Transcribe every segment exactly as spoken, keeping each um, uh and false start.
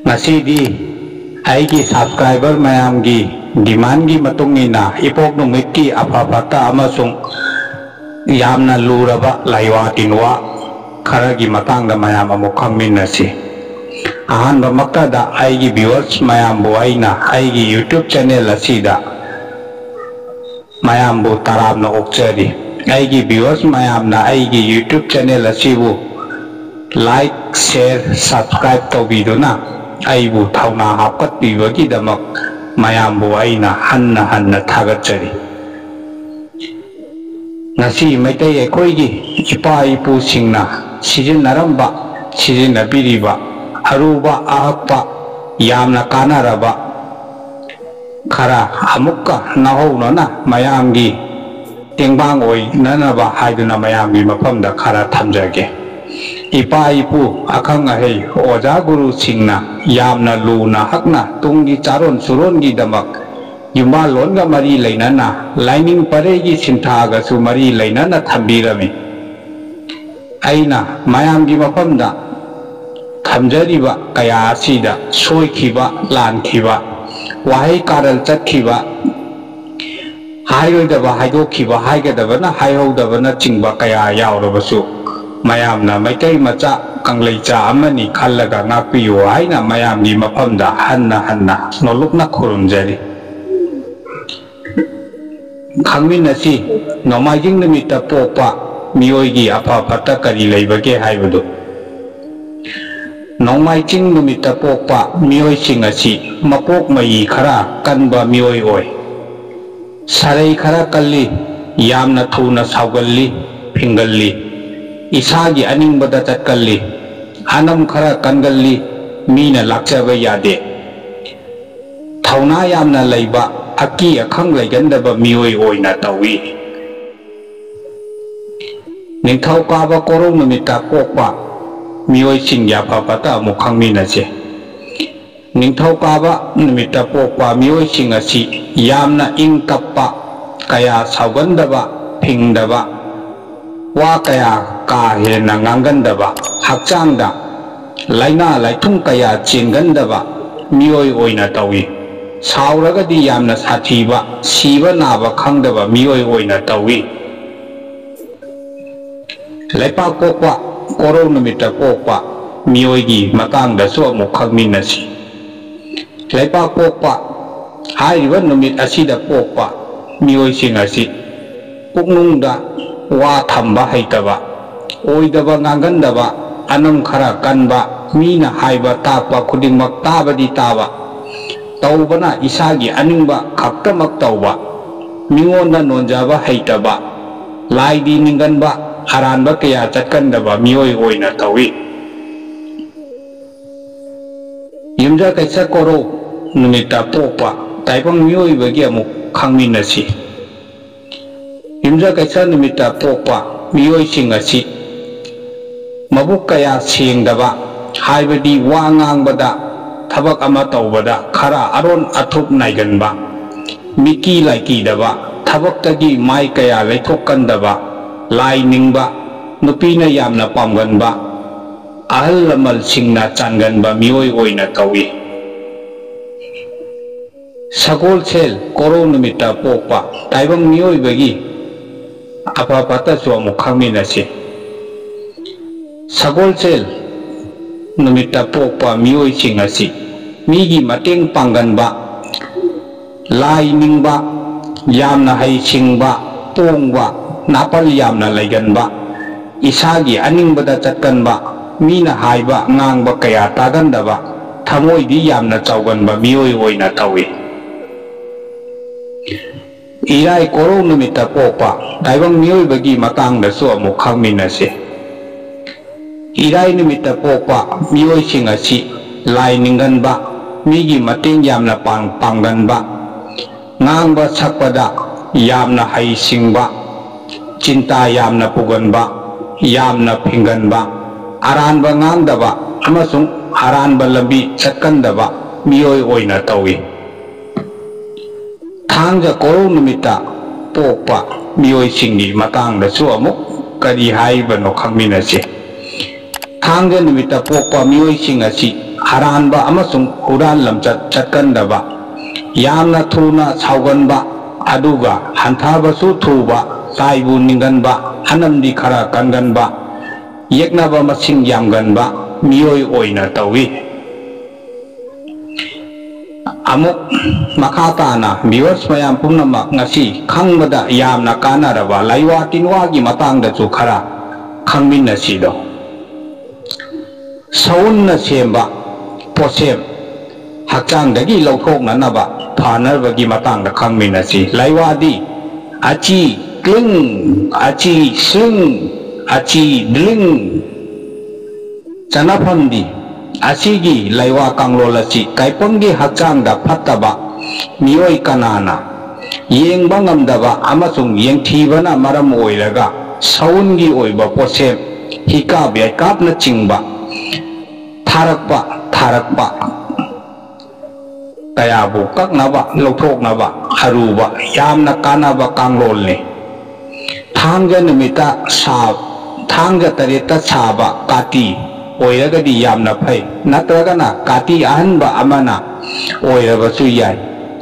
ꯉꯁꯤꯗꯤ ꯑꯩꯒꯤ subscriber ꯃꯌꯥꯝꯒꯤ demandꯀꯤ ꯃꯇꯨꯡ ꯏꯟꯅ ꯏꯄꯣꯛ ꯅꯨꯃꯤꯠꯀꯤ ꯑꯐ ꯐꯠꯇ ꯑꯃꯁꯨꯡ ꯌꯥꯝꯅ ꯂꯨꯔꯕ ꯂꯥꯏꯋꯥ ꯇꯤꯟꯋꯥ ꯈꯔꯒꯤ ꯃꯇꯥꯡꯗ ꯃꯌꯥꯝ ꯑꯃꯨꯛ ꯈꯪꯃꯤꯟꯅꯁꯤ꯫ ꯑꯍꯥꯟꯕꯃꯛꯇꯗ ꯑꯩꯒꯤ viewers ꯃꯌꯥꯝꯕꯨ ꯑꯩꯅ ꯑꯩꯒꯤ YouTube channel ꯑꯁꯤꯗ ꯃꯌꯥꯝꯕꯨ ꯇꯔꯥꯝꯅ ꯑꯣꯛꯆꯔꯤ꯫ ꯑꯩꯒꯤ viewers ꯃꯌꯥꯝꯅ ꯑꯩꯒꯤ YouTube channel ꯑꯁꯤꯕꯨ like, share, subscribe ꯇꯧꯕꯤꯗꯨꯅ ꯑꯩꯕꯨ ꯊꯧꯅꯥ ꯍꯥꯞꯀꯠꯄꯤꯕꯒꯤꯗꯃꯛ ꯃꯌꯥꯝꯕꯨ ꯑꯩꯅ ꯍꯟꯅ ꯍꯟꯅ ꯊꯥꯒꯠꯆꯔꯤ꯫ ꯉꯁꯤ ꯃꯩꯇꯩ ꯑꯩꯈꯣꯏꯒꯤ ꯏꯄꯥ ꯏꯄꯨꯁꯤꯡꯅ ꯁꯤꯖꯤꯟꯅꯔꯝꯕ, ꯁꯤꯖꯤꯟꯅꯕꯤꯔꯤꯕ ꯑꯔꯨꯕ ꯑꯍꯛꯄ ꯌꯥꯝꯅ ꯀꯥꯟꯅꯔꯕ ꯈꯔ ꯑꯃꯨꯛꯀ ꯅꯧꯍꯧꯅꯅ ꯃꯌꯥꯝꯒꯤ ꯇꯦꯡꯕꯥꯡ ꯑꯣꯏꯅꯅꯕ ꯍꯥꯏꯗꯨꯅ ꯃꯌꯥꯝꯒꯤ ꯃꯐꯝꯗ ꯈꯔ ꯊꯝꯖꯒꯦ꯫ ꯏꯄꯥ ꯏꯄꯨ, ꯑꯈꯪ ꯑꯍꯩ, ꯑꯣꯖꯥ ꯒꯨꯔꯨꯁꯤꯡꯅ ꯌꯥꯝꯅ ꯂꯨꯅ ꯍꯛꯅ ꯇꯨꯡꯒꯤ ꯆꯥꯔꯣꯟ ꯁꯨꯔꯣꯟꯒꯤꯗꯃꯛ ꯌꯨꯝꯕꯥꯜꯂꯣꯟꯒ ꯃꯔꯤ ꯂꯩꯅꯅ, ꯂꯥꯏꯅꯤꯡ ꯄꯔꯩꯒꯤ ꯁꯤꯟꯊꯥꯒꯁꯨ ꯃꯔꯤ ꯂꯩꯅꯅ ꯊꯝꯕꯤꯔꯝꯃꯤ꯫ ꯑꯩꯅ ꯃꯌꯥꯝꯒꯤ ꯃꯐꯝꯗ ꯊꯝꯖꯔꯤꯕ ꯀꯌꯥ ꯑꯁꯤꯗ ꯁꯣꯏꯈꯤꯕ, ꯂꯥꯟꯈꯤꯕ, ꯋꯥꯍꯩ ꯀꯥꯔꯟ ꯆꯠꯈꯤꯕ, ꯍꯥꯏꯔꯣꯏꯗꯕ ꯍꯥꯏꯗꯣꯛꯈꯤꯕ, ꯍꯥꯏꯒꯗꯕꯅ ꯍꯥꯏꯍꯧꯗꯕꯅꯆꯤꯡꯕ ꯀꯌꯥ ꯌꯥꯎꯔꯕꯁꯨ, ꯃꯌꯥꯝꯅ ꯃꯩꯇꯩ ꯃꯆꯥ ꯀꯪꯂꯩꯆꯥ ꯑꯃꯅꯤ ꯈꯜꯂꯒ ꯉꯥꯛꯄꯤꯌꯨ ꯍꯥꯏꯅ ꯃꯌꯥꯝꯒꯤ ꯃꯐꯝꯗ ꯍꯟꯅ ꯍꯟꯅ ꯅꯣꯂꯨꯛꯅ ꯈꯨꯔꯨꯝꯖꯔꯤ꯫ ꯈꯪꯃꯤꯟꯅꯁꯤ, ꯅꯣꯡꯃꯥꯏꯖꯤꯡ ꯅꯨꯃꯤꯠꯇ ꯄꯣꯛꯄ ꯃꯤꯑꯣꯏꯒꯤ ꯑꯐ ꯐꯠꯇ ꯀꯔꯤ ꯂꯩꯕꯒꯦ ꯍꯥꯏꯕꯗꯨ꯫ ꯅꯣꯡꯃꯥꯏꯖꯤꯡ ꯅꯨꯃꯤꯠꯇ ꯄꯣꯛꯄ ꯃꯤꯑꯣꯏꯁꯤꯡ ꯑꯁꯤ ꯃꯄꯣꯛ ꯃꯌꯤ ꯈꯔ ꯀꯟꯕ ꯃꯤꯑꯣꯏ ꯑꯣꯏ꯫ ꯁꯥꯔꯩ ꯈꯔ ꯀꯜꯂꯤ, ꯌꯥꯝꯅ ꯊꯨꯅ ꯁꯥꯎꯒꯜꯂꯤ, ꯐꯤꯡꯒꯜꯂꯤ, ꯏꯁꯥꯒꯤ ꯑꯅꯤꯡꯕꯗ ꯆꯠꯀꯜꯂꯤ, ꯑꯅꯝ ꯈꯔ ꯀꯟꯒꯜꯂꯤ, ꯃꯤꯅ ꯂꯥꯛꯆꯕ ꯌꯥꯗꯦ꯫ ꯊꯧꯅꯥ ꯌꯥꯝꯅ ꯂꯩꯕ, ꯑꯀꯤ ꯑꯈꯪ ꯂꯩꯒꯟꯗꯕ ꯃꯤꯑꯣꯏ ꯑꯣꯏꯅ ꯇꯧꯏ꯫ ꯅꯤꯡꯊꯧꯀꯥꯕ ꯀꯣꯔꯧ ꯅꯨꯃꯤꯠꯇ ꯄꯣꯛꯄ ꯃꯤꯑꯣꯏꯁꯤꯡꯒꯤ ꯑꯐ ꯐꯠꯇ ꯑꯃꯨꯛ ꯈꯪꯃꯤꯟꯅꯁꯦ꯫ ꯅꯤꯡꯊꯧꯀꯥꯕ ꯅꯨꯃꯤꯠꯇ ꯄꯣꯛꯄ ꯃꯤꯑꯣꯏꯁꯤꯡ ꯑꯁꯤ ꯌꯥꯝꯅ ꯏꯪ ꯇꯞꯄ, ꯀꯌꯥ ꯁꯥꯎꯒꯟꯗꯕ, ꯐꯤꯡꯗꯕ, ꯋꯥ ꯀꯌꯥ ꯀꯥ ꯍꯦꯟꯅ ꯉꯥꯡꯒꯟꯗꯕ, ꯍꯛꯆꯥꯡꯗ ꯂꯥꯏꯅꯥ ꯂꯥꯏꯊꯨꯡ ꯀꯌꯥ ꯆꯦꯟꯒꯟꯗꯕ ꯃꯤꯑꯣꯏ ꯑꯣꯏꯅ ꯇꯧꯏ꯫ ꯁꯥꯎꯔꯒꯗꯤ ꯌꯥꯝꯅ ꯁꯥꯊꯤꯕ, ꯁꯤꯕ ꯅꯥꯕ ꯈꯪꯗꯕ ꯃꯤꯑꯣꯏ ꯑꯣꯏꯅ ꯇꯧꯏ꯫ ꯂꯩꯄꯥꯛꯄꯣꯛꯄ ꯀꯣꯔꯧ ꯅꯨꯃꯤꯠꯇ ꯄꯣꯛꯄ ꯃꯤꯑꯣꯏꯒꯤ ꯃꯇꯥꯡꯗꯁꯨ ꯑꯃꯨꯛ ꯈꯪꯃꯤꯟꯅꯁꯤ꯫ ꯂꯩꯄꯥꯛꯄꯣꯛꯄ ꯍꯥꯏꯔꯤꯕ ꯅꯨꯃꯤꯠ ꯑꯁꯤꯗ ꯄꯣꯛꯄ ꯃꯤꯑꯣꯏꯁꯤꯡ ꯑꯁꯤ ꯄꯨꯛꯅꯨꯡꯗ ꯋꯥ ꯊꯝꯕ ꯍꯩꯇꯕ, ꯑꯣꯏꯗꯕ ꯉꯥꯡꯒꯟꯗꯕ, ꯑꯅꯝ ꯈꯔ ꯀꯟꯕ, ꯃꯤꯅ ꯍꯥꯏꯕ ꯇꯥꯛꯄ ꯈꯨꯗꯤꯡꯃꯛ ꯇꯥꯕꯗꯤ ꯇꯥꯕ, ꯇꯧꯕꯅ ꯏꯁꯥꯒꯤ ꯑꯅꯤꯡꯕ ꯈꯛꯇꯃꯛ ꯇꯧꯕ, ꯃꯤꯉꯣꯟꯗ ꯅꯣꯟꯖꯕ ꯍꯩꯇꯕ, ꯂꯥꯏꯗꯤ ꯅꯤꯡꯒꯟꯕ, ꯑꯔꯥꯟꯕ ꯀꯌꯥ ꯆꯠꯀꯟꯗꯕ ꯃꯤꯑꯣꯏ ꯑꯣꯏꯅ ꯇꯧꯏ꯫ ꯌꯨꯝꯖꯀꯩꯁ ꯀꯣꯔꯧ ꯅꯨꯃꯤꯠꯇ ꯄꯣꯛꯄ ꯇꯥꯏꯕꯪ ꯃꯤꯑꯣꯏꯕꯒꯤ ꯑꯃꯨꯛ ꯈꯪꯃꯤꯟꯅꯁꯤ꯫ ꯌꯨꯝꯖꯀꯩꯁ ꯅꯨꯃꯤꯠꯇ ꯄꯣꯛꯄ ꯃꯤꯑꯣꯏꯁꯤꯡ ꯑꯁꯤ ꯃꯕꯨꯛ ꯀꯌꯥ ꯁꯦꯡꯗꯕ, ꯍꯥꯏꯕꯗꯤ ꯋꯥ ꯉꯥꯡꯕꯗ, ꯊꯕꯛ ꯑꯃ ꯇꯧꯕꯗ ꯈꯔ ꯑꯔꯣꯟ ꯑꯊꯨꯞ ꯅꯥꯏꯒꯟꯕ, ꯃꯤꯀꯤ ꯂꯥꯏꯀꯤꯗꯕ, ꯊꯕꯛꯇꯒꯤ ꯃꯥꯏ ꯀꯌꯥ ꯂꯩꯊꯣꯛꯀꯟꯗꯕ, ꯂꯥꯏ ꯅꯤꯡꯕ, ꯅꯨꯄꯤꯅ ꯌꯥꯝꯅ ꯄꯥꯝꯒꯟꯕ, ꯑꯍꯜ ꯂꯃꯟꯁꯤꯡꯅ ꯆꯥꯟꯒꯟꯕ ꯃꯤꯑꯣꯏ ꯑꯣꯏꯅ ꯇꯧꯏ꯫ ꯁꯒꯣꯜꯁꯦꯜ ꯀꯣꯔꯧ ꯅꯨꯃꯤꯠꯇ ꯄꯣꯛꯄ ꯇꯥꯏꯕꯪ ꯃꯤꯑꯣꯏꯕꯒꯤ ꯑꯐ ꯐꯠꯇꯁꯨ ꯑꯃꯨꯛ ꯈꯪꯃꯤꯟꯅꯁꯤ꯫ ꯁꯒꯣꯜꯁꯦꯜ ꯅꯨꯃꯤꯠꯇ ꯄꯣꯛꯄ ꯃꯤꯑꯣꯏꯁꯤꯡ ꯑꯁꯤ ꯃꯤꯒꯤ ꯃꯇꯦꯡ ꯄꯥꯡꯒꯟꯕ, ꯂꯥꯏ ꯅꯤꯡꯕ, ꯌꯥꯝꯅ ꯍꯩꯁꯤꯡꯕ, ꯄꯣꯡꯕ, ꯅꯥꯄꯜ ꯌꯥꯝꯅ ꯂꯩꯒꯟꯕ, ꯏꯁꯥꯒꯤ ꯑꯅꯤꯡꯕꯗ ꯆꯠꯀꯟꯕ, ꯃꯤꯅ ꯍꯥꯏꯕ ꯉꯥꯡꯕ ꯀꯌꯥ ꯇꯥꯒꯟꯗꯕ, ꯊꯃꯣꯏꯗꯤ ꯌꯥꯝꯅ ꯆꯥꯎꯒꯟꯕ ꯃꯤꯑꯣꯏ ꯑꯣꯏꯅ ꯇꯧꯏ꯫ ꯏꯔꯥꯏ ꯀꯣꯔꯧ ꯅꯨꯃꯤꯠꯇ ꯄꯣꯛꯄ ꯇꯥꯏꯕꯪ ꯃꯤꯑꯣꯏꯕꯒꯤ ꯃꯇꯥꯡꯗꯁꯨ ꯑꯃꯨꯛ ꯈꯪꯃꯤꯟꯅꯁꯤ꯫ ꯏꯔꯥꯏ ꯅꯨꯃꯤꯠꯇ ꯄꯣꯛꯄ ꯃꯤꯑꯣꯏꯁꯤꯡ ꯑꯁꯤ ꯂꯥꯏ ꯅꯤꯡꯒꯟꯕ, ꯃꯤꯒꯤ ꯃꯇꯦꯡ ꯌꯥꯝꯅ ꯄꯥꯡ-, ꯄꯥꯡꯒꯟꯕ, ꯉꯥꯡꯕ ꯁꯛꯄꯗ ꯌꯥꯝꯅ ꯍꯩꯁꯤꯡꯕ, ꯆꯤꯟꯇꯥ ꯌꯥꯝꯅ ꯄꯨꯒꯟꯕ, ꯌꯥꯝꯅ ꯐꯤꯡꯒꯟꯕ, ꯑꯔꯥꯟꯕ ꯉꯥꯡꯗꯕ ꯑꯃꯁꯨꯡ ꯑꯔꯥꯟꯕ ꯂꯝꯕꯤ ꯆꯠꯀꯟꯗꯕ ꯃꯤꯑꯣꯏ ꯑꯣꯏꯅ ꯇꯧꯏ꯫ ꯊꯥꯡꯖ ꯀꯣꯔꯧ ꯅꯨꯃꯤꯠꯇ ꯄꯣꯛꯄ ꯃꯤꯑꯣꯏꯁꯤꯡꯒꯤ ꯃꯇꯥꯡꯗꯁꯨ ꯑꯃꯨꯛ ꯀꯔꯤ ꯍꯥꯏꯔꯤꯕꯅꯣ ꯈꯪꯃꯤꯟꯅꯁꯤ꯫ ꯊꯥꯡꯖ ꯅꯨꯃꯤꯠꯇ ꯄꯣꯛꯄ ꯃꯤꯑꯣꯏꯁꯤꯡ ꯑꯁꯤ ꯑꯔꯥꯟꯕ ꯑꯃꯁꯨꯡ ꯍꯨꯔꯥꯟ ꯂꯝꯆꯠ ꯆꯠꯀꯟꯗꯕ, ꯌꯥꯝꯅ ꯊꯨꯅ ꯁꯥꯎꯒꯟꯕ, ꯑꯗꯨꯒ ꯍꯟꯊꯕꯁꯨ ꯊꯨꯕ, ꯇꯥꯏꯕꯨ ꯅꯤꯡꯒꯟꯕ, ꯑꯅꯝꯗꯤ ꯈꯔ ꯀꯟꯒꯟꯕ, ꯌꯦꯛꯅꯕ ꯃꯁꯤꯡ ꯌꯥꯝꯒꯟꯕ ꯃꯤꯑꯣꯏ ꯑꯣꯏꯅ ꯇꯧꯏ꯫ ꯑꯃꯨꯛ ꯃꯈꯥ ꯇꯥꯅ viewers ꯃꯌꯥꯝ ꯄꯨꯝꯅꯃꯛ ꯉꯁꯤ ꯈꯪꯕꯗ ꯌꯥꯝꯅ ꯀꯥꯟꯅꯔꯕ ꯂꯩꯋꯥ ꯇꯤꯟꯋꯥꯒꯤ ꯃꯇꯥꯡꯗꯁꯨ ꯈꯔ ꯈꯪꯃꯤꯟꯅꯁꯤꯗꯣ꯫ ꯁꯎꯟꯅ ꯁꯦꯝꯕ ꯄꯣꯠꯁꯦꯝ ꯍꯛꯆꯥꯡꯗꯒꯤ ꯂꯧꯊꯣꯛꯅꯅꯕ ꯐꯅꯕꯒꯤ ꯃꯇꯥꯡꯗ ꯈꯪꯃꯤꯟꯅꯁꯤ꯫ ꯂꯩꯋꯥꯗꯤ ꯑꯆꯤ ꯀ꯭ꯂꯤꯡ, ꯑꯆꯤ ꯁ꯭ꯔꯤꯡ, ꯑꯆꯤ ꯗ꯭ꯂꯤꯡ꯫ ꯆꯅꯐꯝꯗꯤ ꯑꯁꯤꯒꯤ ꯂꯩꯋꯥ ꯀꯥꯡꯂꯣꯟ ꯑꯁꯤ ꯀꯥꯏꯄꯪꯒꯤ ꯍꯛꯆꯥꯡꯗ ꯐꯠꯇꯕ ꯃꯤꯑꯣꯏ ꯀꯅꯥꯅ ꯌꯦꯡꯕ ꯉꯝꯗꯕ ꯑꯃꯁꯨꯡ ꯌꯦꯡꯊꯤꯕꯅ ꯃꯔꯝ ꯑꯣꯏꯔꯒ ꯁꯎꯟꯒꯤ ꯑꯣꯏꯕ ꯄꯣꯠꯁꯦꯝ, ꯍꯤꯀꯥꯞ ꯌꯩꯀꯥꯞꯅꯆꯤꯡꯕ ꯊꯥꯔꯛꯄ, ꯊꯥꯔꯛꯄ ꯀꯌꯥꯕꯨ ꯀꯛꯅꯕ, ꯂꯧꯊꯣꯛꯅꯕ ꯑꯔꯨꯕ, ꯌꯥꯝꯅ ꯀꯥꯟꯅꯕ ꯀꯥꯡꯂꯣꯟꯅꯤ꯫ ꯊꯥꯡꯖ ꯅꯨꯃꯤꯠꯇ ꯁꯥ-, ꯊꯥꯡꯖ ꯇꯔꯦꯠꯇ ꯁꯥꯕ ꯀꯥꯇꯤ ꯑꯣꯏꯔꯒꯗꯤ ꯌꯥꯝꯅ ꯐꯩ, ꯅꯠꯇ꯭ꯔꯒꯅ ꯀꯥꯇꯤ ꯑꯍꯟꯕ ꯑꯃꯅ ꯑꯣꯏꯔꯕꯁꯨ ꯌꯥꯏ꯫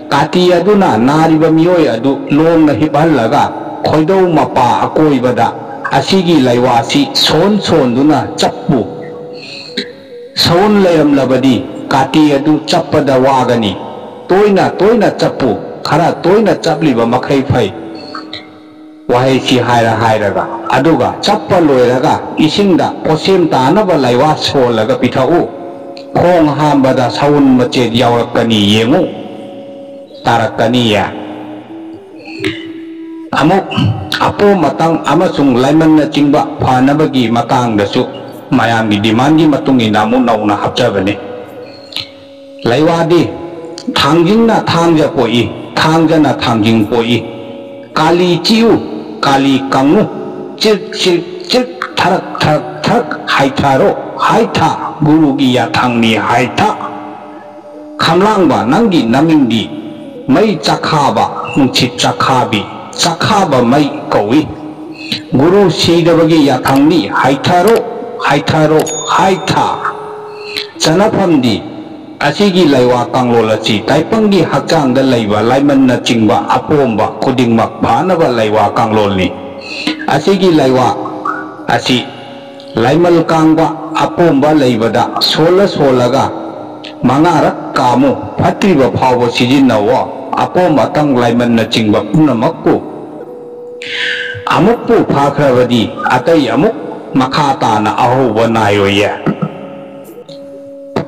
ꯀꯥꯇꯤ ꯑꯗꯨꯅ ꯅꯥꯔꯤꯕ ꯃꯤꯑꯣꯏ ꯑꯗꯨ ꯂꯣꯡꯅ ꯍꯤꯞꯍꯜꯂꯒ ꯈꯣꯏꯗꯧ ꯃꯄꯥ ꯑꯀꯣꯏꯕꯗ ꯑꯁꯤꯒꯤ ꯂꯩꯋꯥꯁꯤ ꯁꯣꯟ ꯁꯣꯟꯗꯨꯅ ꯆꯞꯄꯨ꯫ ꯁꯎꯟ ꯂꯩꯔꯝꯂꯕꯗꯤ ꯀꯥꯇꯤ ꯑꯗꯨ ꯆꯞꯄꯗ ꯋꯥꯒꯅꯤ꯫ ꯇꯣꯏꯅ ꯇꯣꯏꯅ ꯆꯞꯄꯨ꯫ ꯈꯔ ꯇꯣꯏꯅ ꯆꯞꯂꯤꯕ ꯃꯈꯩ ꯐꯩ꯫ ꯋꯥꯍꯩꯁꯤ ꯍꯥꯏꯔ ꯍꯥꯏꯔꯒ, ꯑꯗꯨꯒ ꯆꯞꯄ ꯂꯣꯏꯔꯒ ꯏꯁꯤꯡꯗ ꯄꯣꯠꯁꯦꯝ ꯇꯥꯅꯕ ꯂꯩꯋꯥ ꯁꯣꯜꯂꯒ ꯄꯤꯊꯛꯎ꯫ ꯈꯣꯡ ꯍꯥꯝꯕꯗ ꯁꯎꯟ ꯃꯆꯦꯠ ꯌꯥꯎꯔꯛꯀꯅꯤ ꯌꯦꯡꯉꯨ꯫ ꯇꯥꯔꯛꯀꯅꯤꯌꯦ꯫ ꯑꯃꯨꯛ ꯑꯄꯣꯝ ꯑꯇꯥꯡ ꯑꯃꯁꯨꯡ ꯂꯥꯏꯃꯟꯅꯆꯤꯡꯕ ꯐꯅꯕꯒꯤ ꯃꯇꯥꯡꯗꯁꯨ ꯃꯌꯥꯝꯒꯤ demandꯒꯤ ꯃꯇꯨꯡ ꯏꯟꯅ ꯑꯃꯨꯛ ꯅꯧꯅ ꯍꯥꯞꯆꯕꯅꯤ꯫ ꯂꯩꯋꯥꯗꯤ ꯊꯥꯡꯖꯤꯡꯅ ꯊꯥꯡꯖ ꯄꯣꯛꯏ, ꯊꯥꯡꯖꯅ ꯊꯥꯡꯖꯤꯡ ꯄꯣꯛꯏ꯫ ꯀꯥꯂꯤ ꯆꯤꯛꯎ, ꯀꯥꯂꯤ ꯀꯪꯉꯨ, ꯆꯤꯛ ꯆꯤꯛ ꯆꯤꯛ, ꯊꯔꯛ ꯊꯔꯛ ꯊꯔꯛ, ꯍꯥꯏꯊꯔꯣ, ꯍꯥꯏꯊ, ꯒꯨꯔꯨꯒꯤ ꯌꯥꯊꯪꯅꯤ, ꯍꯥꯏꯊ꯫ ꯈꯝꯂꯥꯡꯕ ꯅꯪꯒꯤ ꯅꯃꯤꯡꯗꯤ ꯃꯩ ꯆꯥꯛꯈꯥꯕ, ꯅꯨꯡꯁꯤꯠ ꯆꯥꯛꯈꯥꯕꯤ, ꯆꯥꯛꯈꯥꯕ ꯃꯩ ꯀꯧꯏ꯫ ꯒꯨꯔꯨ ꯁꯤꯗꯕꯒꯤ ꯌꯥꯊꯪꯅꯤ, ꯍꯥꯏꯊꯔꯣ꯫ ꯍꯥꯏꯊꯔꯣ, ꯍꯥꯏꯊ꯫ ꯆꯅꯐꯝꯗꯤ, ꯑꯁꯤꯒꯤ ꯂꯥꯏꯋꯥ ꯀꯥꯡꯂꯣꯟ ꯑꯁꯤ ꯇꯥꯏꯄꯪꯒꯤ ꯍꯛꯆꯥꯡꯗ ꯂꯩꯕ ꯂꯥꯏꯃꯟꯅꯆꯤꯡꯕ ꯑꯄꯣꯝꯕ ꯈꯨꯗꯤꯡꯃꯛ ꯐꯅꯕ ꯂꯥꯏꯋꯥ ꯀꯥꯡꯂꯣꯟꯅꯤ꯫ ꯑꯁꯤꯒꯤ ꯂꯥꯏꯋꯥ ꯑꯁꯤ ꯂꯥꯏꯃꯜ ꯀꯥꯡꯕ ꯑꯄꯣꯝꯕ ꯂꯩꯕꯗ ꯁꯣꯜꯂ ꯁꯣꯜꯂꯒ ꯃꯉꯥꯔꯛ ꯀꯥꯃꯨ, ꯐꯠꯇ꯭ꯔꯤꯕ ꯐꯥꯎꯕ ꯁꯤꯖꯤꯟꯅꯧꯋꯣ꯫ ꯑꯄꯣꯝ ꯑꯇꯪ ꯂꯥꯏꯃꯟꯅꯆꯤꯡꯕ ꯄꯨꯝꯅꯃꯛꯄꯨ ꯑꯃꯨꯛꯄꯨ ꯐꯥꯈ꯭ꯔꯕꯗꯤ ꯑꯇꯩ ꯑꯃꯨꯛ ꯃꯈꯥ ꯇꯥꯅ ꯑꯍꯧꯕ ꯅꯥꯏꯔꯣꯏꯌꯦ꯫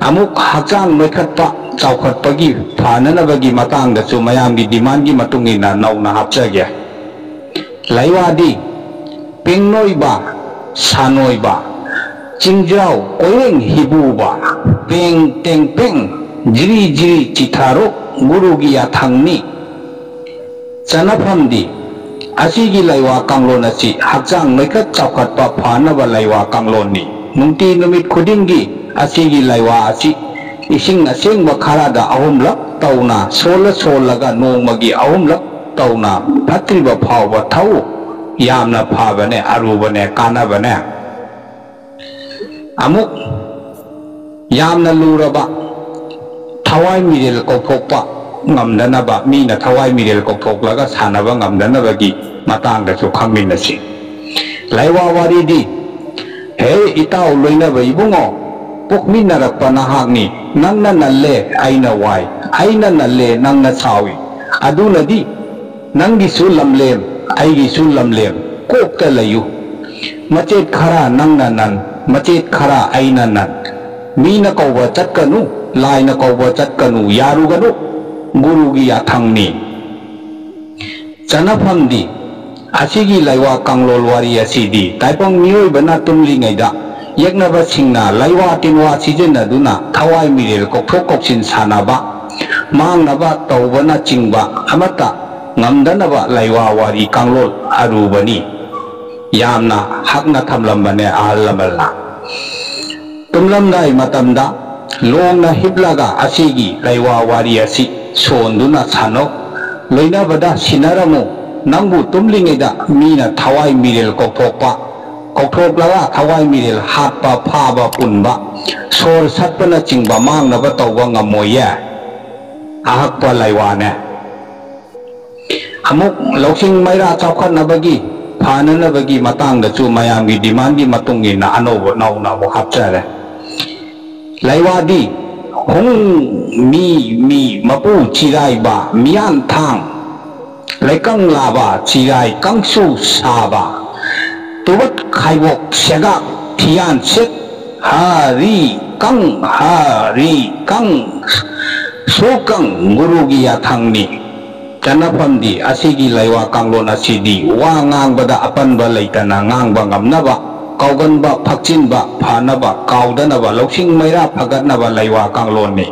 ꯑꯃꯨꯛ ꯍꯛꯆꯥꯡ ꯅꯣꯏꯈꯠꯄ, ꯆꯥꯎꯈꯠꯄꯒꯤ ꯐꯅꯅꯕꯒꯤ ꯃꯇꯥꯡꯗꯁꯨ ꯃꯌꯥꯝꯒꯤ ꯗꯤꯃꯥꯟꯒꯤ ꯃꯇꯨꯡ ꯏꯟꯅ ꯅꯧꯅ ꯍꯥꯞꯆꯒꯦ꯫ ꯂꯩꯋꯥꯗꯤ ꯄꯦꯡꯅꯣꯏꯕ, ꯁꯥꯅꯣꯏꯕ, ꯆꯤꯡꯖꯥꯎ ꯀꯣꯏꯔꯦꯡ ꯍꯤꯕꯨꯕ, ꯄꯦꯡ ꯇꯦꯡ ꯄꯦꯡ, ꯖꯤꯔꯤ ꯖꯤꯔꯤ ꯆꯤꯊꯥꯔꯣ, ꯒꯨꯔꯨꯒꯤ ꯌꯥꯊꯪꯅꯤ꯫ ꯆꯅꯐꯝꯗꯤ, ꯑꯁꯤꯒꯤ ꯂꯩꯋꯥ ꯀꯥꯡꯂꯣꯟ ꯑꯁꯤ ꯍꯛꯆꯥꯡ ꯅꯣꯏꯈꯠ ꯆꯥꯎꯈꯠꯄ ꯐꯅꯕ ꯂꯩꯋꯥ ꯀꯥꯡꯂꯣꯟꯅꯤ꯫ ꯅꯨꯡꯇꯤ ꯅꯨꯃꯤꯠ ꯈꯨꯗꯤꯡꯒꯤ ꯑꯁꯤꯒꯤ ꯂꯩꯋꯥ ꯑꯁꯤ ꯏꯁꯤꯡ ꯑꯁꯦꯡꯕ ꯈꯔꯗ ꯑꯍꯨꯝꯂꯛ ꯇꯧꯅ ꯁꯣꯜꯂ ꯁꯣꯜꯂꯒ ꯅꯣꯡꯃꯒꯤ ꯑꯍꯨꯝꯂꯛ ꯇꯧꯅ ꯐꯠꯇ꯭ꯔꯤꯕ ꯐꯥꯎꯕ ꯊꯛꯎ꯫ ꯌꯥꯝꯅ ꯐꯕꯅꯦ, ꯑꯔꯨꯕꯅꯦ, ꯀꯥꯟꯅꯕꯅꯦ꯫ ꯑꯃꯨꯛ ꯌꯥꯝꯅ ꯂꯨꯔꯕ ꯊꯋꯥꯏ ꯃꯤꯔꯦꯜ ꯀꯧꯊꯣꯛꯄ ꯉꯝꯗꯅꯕ, ꯃꯤꯅ ꯊꯋꯥꯏ ꯃꯤꯔꯦꯜ ꯀꯧꯊꯣꯛꯂꯒ ꯁꯥꯟꯅꯕ ꯉꯝꯗꯅꯕꯒꯤ ꯃꯇꯥꯡꯗꯁꯨ ꯈꯪꯃꯤꯟꯅꯁꯤ꯫ ꯂꯩꯋꯥ ꯋꯥꯔꯤꯗꯤ, ꯍꯦ ꯏꯇꯥꯎ ꯂꯣꯏꯅꯕ ꯏꯕꯨꯡꯉꯣ, ꯄꯣꯛꯃꯤꯟꯅꯔꯛꯄ ꯅꯍꯥꯛꯅꯤ, ꯅꯪꯅ ꯅꯜꯂꯦ ꯑꯩꯅ ꯋꯥꯏ, ꯑꯩꯅ ꯅꯜꯂꯦ ꯅꯪꯅ ꯁꯥꯎꯏ, ꯑꯗꯨꯅꯗꯤ ꯅꯪꯒꯤꯁꯨ ꯂꯝꯂꯦꯝ, ꯑꯩꯒꯤꯁꯨ ꯂꯝꯂꯦꯝ, ꯀꯣꯛꯇ ꯂꯩꯌꯨ꯫ ꯃꯆꯦꯠ ꯈꯔ ꯅꯪꯅ ꯅꯟ, ꯃꯆꯦꯠ ꯈꯔ ꯑꯩꯅ ꯅꯟ꯫ ꯃꯤꯅ ꯀꯧꯕ ꯆꯠꯀꯅꯨ, ꯂꯥꯏꯅ ꯀꯧꯕ ꯆꯠꯀꯅꯨ, ꯌꯥꯔꯨꯒꯅꯨ, ꯒꯨꯔꯨꯒꯤ ꯌꯥꯊꯪꯅꯤ꯫ ꯆꯅꯐꯝꯗꯤ, ꯑꯁꯤꯒꯤ ꯂꯩꯋꯥ ꯀꯥꯡꯂꯣꯜ ꯋꯥꯔꯤ ꯑꯁꯤꯗꯤ ꯇꯥꯏꯕꯪ ꯃꯤꯑꯣꯏꯕꯅ ꯇꯨꯝꯂꯤꯉꯩꯗ ꯌꯦꯛꯅꯕꯁꯤꯡꯅ ꯂꯩꯋꯥ ꯇꯤꯟꯋꯥ ꯁꯤꯖꯤꯟꯅꯗꯨꯅ ꯊꯋꯥꯏ ꯃꯤꯔꯦꯜ ꯀꯧꯊꯣꯛ ꯀꯧꯁꯤꯟ ꯁꯥꯟꯅꯕ, ꯃꯥꯡꯅꯕ ꯇꯧꯕꯅꯆꯤꯡꯕ ꯑꯃꯠꯇ ꯉꯝꯗꯅꯕ ꯂꯩꯋꯥ ꯋꯥꯔꯤ ꯀꯥꯡꯂꯣꯜ ꯑꯔꯨꯕꯅꯤ꯫ ꯌꯥꯝꯅ ꯍꯛꯅ ꯊꯝꯂꯝꯕꯅꯦ ꯑꯍꯜ ꯂꯃꯟꯅ꯫ ꯇꯨꯝꯂꯝꯗꯥꯏ ꯃꯇꯝꯗ ꯂꯣꯡꯅ ꯍꯤꯞꯂꯒ ꯑꯁꯤꯒꯤ ꯂꯩꯋꯥ ꯋꯥꯔꯤ ꯑꯁꯤ ꯁꯣꯟꯗꯨꯅ ꯁꯥꯟꯅꯧ꯫ ꯂꯣꯏꯅꯕꯗ ꯁꯤꯟꯅꯔꯝꯃꯨ꯫ ꯅꯪꯕꯨ ꯇꯨꯝꯂꯤꯉꯩꯗ ꯃꯤꯅ ꯊꯋꯥꯏ ꯃꯤꯔꯦꯜ ꯀꯧꯊꯣꯛꯄ, ꯂꯧꯊꯣꯛꯂꯒ ꯊꯋꯥꯏ ꯃꯤꯔꯦꯜ ꯍꯥꯠꯄ, ꯐꯥꯕ, ꯄꯨꯟꯕ, ꯁꯣꯔ ꯁꯠꯄꯅꯆꯤꯡꯕ ꯃꯥꯡꯅꯕ ꯇꯧꯕ ꯉꯝꯃꯣꯏꯌꯦ꯫ ꯑꯍꯛꯄ ꯂꯩꯋꯥꯅꯦ꯫ ꯑꯃꯨꯛ ꯂꯧꯁꯤꯡ ꯃꯩꯔꯥ ꯆꯥꯎꯈꯠꯅꯕꯒꯤ, ꯐꯅꯅꯕꯒꯤ ꯃꯇꯥꯡꯗꯁꯨ ꯃꯌꯥꯝꯒꯤ ꯗꯤꯃꯥꯟꯒꯤ ꯃꯇꯨꯡ ꯏꯟꯅ ꯑꯅꯧꯕ ꯅꯧꯅ ꯑꯃꯨꯛ ꯍꯥꯞꯆꯔꯦ꯫ ꯂꯩꯋꯥꯗꯤ ꯍꯨꯡ, ꯃꯤ, ꯃꯤ, ꯃꯄꯨ ꯆꯤꯔꯥꯏꯕ, ꯃꯤꯌꯥꯟ ꯊꯥꯡ, ꯂꯩꯀꯪ ꯂꯥꯕ, ꯆꯤꯔꯥꯏ ꯀꯥꯡꯁꯨ ꯁꯥꯕ, ꯇꯨꯕꯠ ꯈꯥꯏꯕꯣꯛ ꯁꯦꯒꯥꯛ ꯊꯤꯌꯥꯟ ꯁꯤꯠ, ꯍꯥꯔꯤ ꯀꯪ, ꯍꯥꯔꯤ ꯀꯪ, ꯁꯣꯀꯪ ꯒꯨꯔꯨꯒꯤ ꯌꯥꯊꯪꯅꯤ꯫ ꯆꯟꯅꯐꯝꯗꯤ ꯑꯁꯤꯒꯤ ꯂꯩꯋꯥ ꯀꯥꯡꯂꯣꯟ ꯑꯁꯤꯗꯤ ꯋꯥ ꯉꯥꯡꯕꯗ ꯑꯄꯟꯕ ꯂꯩꯇꯅ ꯉꯥꯡꯕ ꯉꯝꯅꯕ, ꯀꯥꯎꯒꯟꯕ ꯐꯛꯆꯤꯟꯕ ꯐꯅꯕ, ꯀꯥꯎꯗꯅꯕ ꯂꯧꯁꯤꯡ ꯃꯩꯔꯥ ꯐꯒꯠꯅꯕ ꯂꯩꯋꯥ ꯀꯥꯡꯂꯣꯟꯅꯤ꯫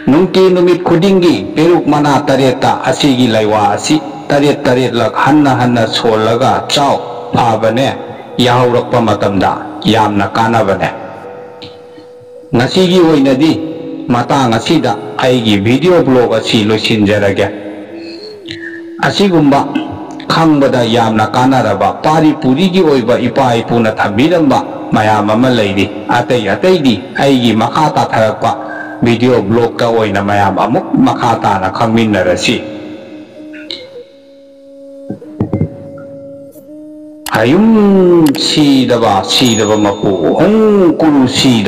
ꯅꯨꯡꯇꯤ ꯅꯨꯃꯤꯠ ꯈꯨꯗꯤꯡꯒꯤ ꯄꯦꯔꯨꯛ ꯃꯅꯥ ꯇꯔꯦꯠꯇ ꯑꯁꯤꯒꯤ ꯂꯩꯋꯥ ꯑꯁꯤ ꯇꯔꯦꯠ ꯇꯔꯦꯠꯂꯛ ꯍꯟꯅ ꯍꯟꯅ ꯁꯣꯜꯂꯒ ꯆꯥꯎ, ꯐꯕꯅꯦ, ꯌꯥꯍꯧꯔꯛꯄ ꯃꯇꯝꯗ ꯌꯥꯝꯅ ꯀꯥꯟꯅꯕꯅꯦ꯫ ꯉꯁꯤꯒꯤ ꯑꯣꯏꯅꯗꯤ ꯃꯇꯥꯡ ꯑꯁꯤꯗ ꯑꯩꯒꯤ video blog ꯑꯁꯤ ꯂꯣꯏꯁꯤꯟꯖꯔꯒꯦ꯫ ꯑꯁꯤꯒꯨꯝꯕ ꯈꯪꯕꯗ ꯌꯥꯝꯅ ꯀꯥꯟꯅꯔꯕ ꯄꯥꯔꯤ ꯄꯨꯔꯤꯒꯤ ꯑꯣꯏꯕ ꯏꯄꯥ ꯏꯄꯨꯅ ꯊꯝꯕꯤꯔꯝꯕ ꯃꯌꯥꯝ ꯑꯃ ꯂꯩꯔꯤ꯫ ꯑꯇꯩ ꯑꯇꯩꯗꯤ ꯑꯩꯒꯤ ꯃꯈꯥ ꯇꯥꯊꯔꯛꯄ video blogꯇ ꯑꯣꯏꯅ ꯃꯌꯥꯝ ꯑꯃꯨꯛ ꯃꯈꯥ ꯇꯥꯅ ꯈꯪꯃꯤꯟꯅꯔꯁꯤ꯫ ꯑꯌꯨꯝ ꯁꯤꯗꯕ ꯁꯤꯗꯕ ꯃꯄꯨ, ꯍꯣꯡ ꯀꯨꯔꯨ ꯁꯤꯗꯕ